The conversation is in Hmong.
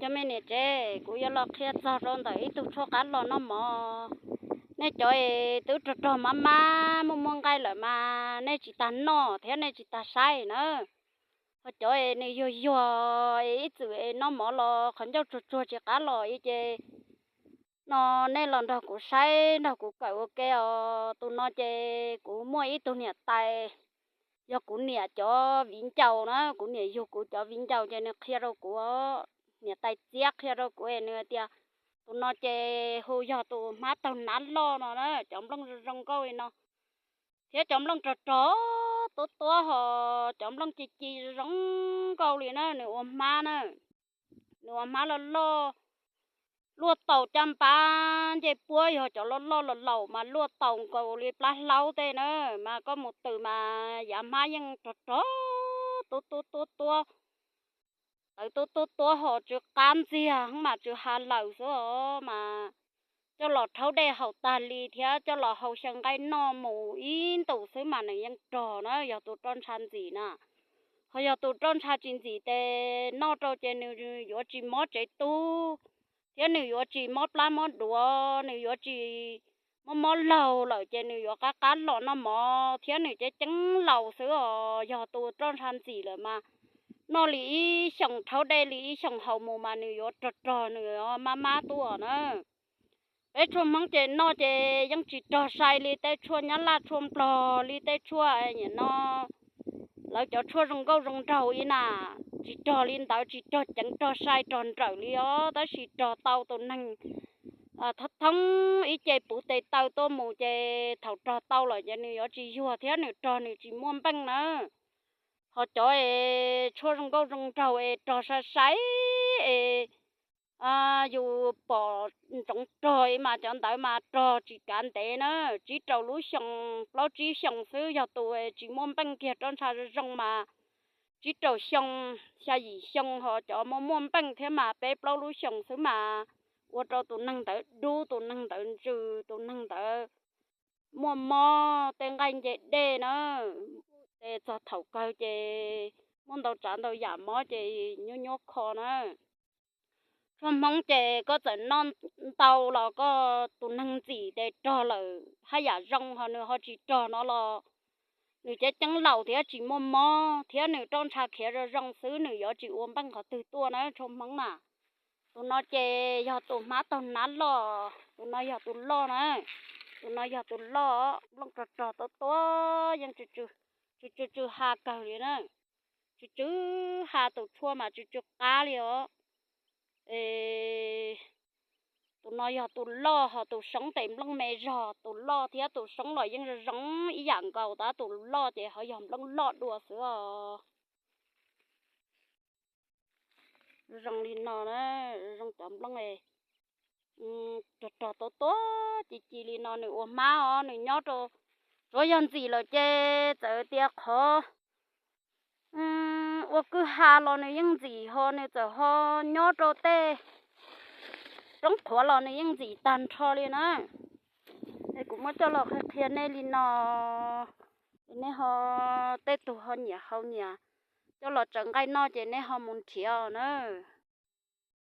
Cov me niam tsev, kuv yuav los qhia txog rau ntawm ib tug tshuaj qab los noj mov. Nej cov es twb rog rog mab mab muaj muaj nqaij lawm mas nej tsis tas noj thiab nej tsis tas saib na. Ho cov es nws yuag yuag es ib txwm es noj mov los qhov ncauj tsuag tsuag tsis qab los li ces no nej los nrog kuv saib nrog kuv kawm ua ke os. Tus no ces kuv muaj ib tug niam tais, yog kuv niam cov viv ncaus na, kuv niam yug kuv cov viv ncaus ces nws qhia rau kuv, niam tais txiab qhia rau kuv es nws tias tus no ces hu yog tus hmab taug hnav loj no na, cov nplooj zoo zoo nkauj li no thiab cov nplooj rog rog tuab tuab ho cov nplooj ci ci zoo nkauj li na, nws ua hmab na, nws ua hmab loj loj, luaj taus caj npab ncej puab yog cov loj loj los laus mas luaj taus nkaus li plab hlaub tej na, mas koj mus tws mas yav hmab yeej rog rog tuab tuab tuab tuab, tawv tuab tuab tuab ho tsw qab ntxiag mas tsw ha lawm xwb os mas coj los rhaub dej haus tag li thiab coj los hau xyaw nqaij noj mus ib ntus xwb mas nws yeej rog na, yog tus roj ntsha ntxim na. Ho yog tus roj ntsha tsis ntxim ces noj rau ces nws yuav tsis mob tsev tub, thiab nws yuav tsis mob plab mob duav, nws yuav tsis mob mob laug lawm ces nws yuav qab qab los noj mov thiab nws ceeb ceeb laus xwb os. Yog tus roj ntsha ntxim lawm mas noj li ib xyoos, rhaub dej li ib xyoos haus mus mas nws yuav rog rog, nws yuav mab mab tuaj na. Peb tshuaj Hmoob ces noj ces yeej tsis rog sai li tej tshuaj Nyab Laj tshuaj Nplog li tej tshuaj niam no lawv cov tshuaj zoo nkauj zoo nraug li na, tsis rog li ntawd, tsis rog ceev rog sai rog nrawm li os, tab sis rog tau tus neeg thoob thoob ib ce puv tes taw tuaj mus ces thaum rog tau lawm ces nws yuav tsis yuag thiab nws rog nws tsis muaj npeej na. Ho cov es tshuaj zoo nkauj zoo nraug es rog sai sai es yus pom ntsoov rog mas cov ntawd mas rog tsis kav ntev na, tsib rau lub xyoo, plaub tsib xyoos xwb yog tus tsis muaj npeej kiag, roj ntsha zoo zoo mas tsib rau xyoo, xya yim xyoo, ho cov muaj muaj npeej thiab mas peb plaub lub xyoos xwb mas ua rau tus neeg ntawd dub, tus neeg ntawd ntsws, tus neeg ntawd muaj mob tej nqaij nce dej na, ces txog thaum kawg ces muaj ntau tsav ntau yam mob ces nyuaj nyuaj kho na. Tshuaj Hmoob ces koj txawm noj ntau los koj tus neeg ntxim ces rog lawm haj yam zoo, ho nws ho tsis rog no los nws ceeb ceeb laus thiab tsis muaj mob thiab nws roj ntsha khiav zoo zoo xwb, nws yuav tsis ua npeej qhov twg tuaj na tshuaj Hmoob na. Tus no ces yog tus hmab taug hnav loj, tus no yog tus loj na. Tus no yog tus loj, nplooj rog rog tuab tuab yeej tsw tsw ha kawg li na. Tsw tsw ha, tus tshuaj mas tsw tsw qab li os. Tus no yog tus loj, ho tus soob tes nplooj me zog, tus loj thiab tus soob los yeej zoo zoo ib yam nkaus, tab tus loj ces ho yog nplooj loj dua xwb os. Zoo li no na, zoo cov nplooj rog rog tuab tuab ci ci li no nws ua hmab os, nws nyob rau, tsuav yog ntxim lawm ces txawm tias qhov ua kwj ha los nws yeej ntxim, ho nws txawm ho nyob rau tej roob qhuav los nws yeej ntxim tag nrho li na. Es kuv muab coj los qhia qhia nej li no, es nej ho, tej tug ho nyiam haus nyiam coj los tsaws nqaij noj ces nej ho mus nrhiav na.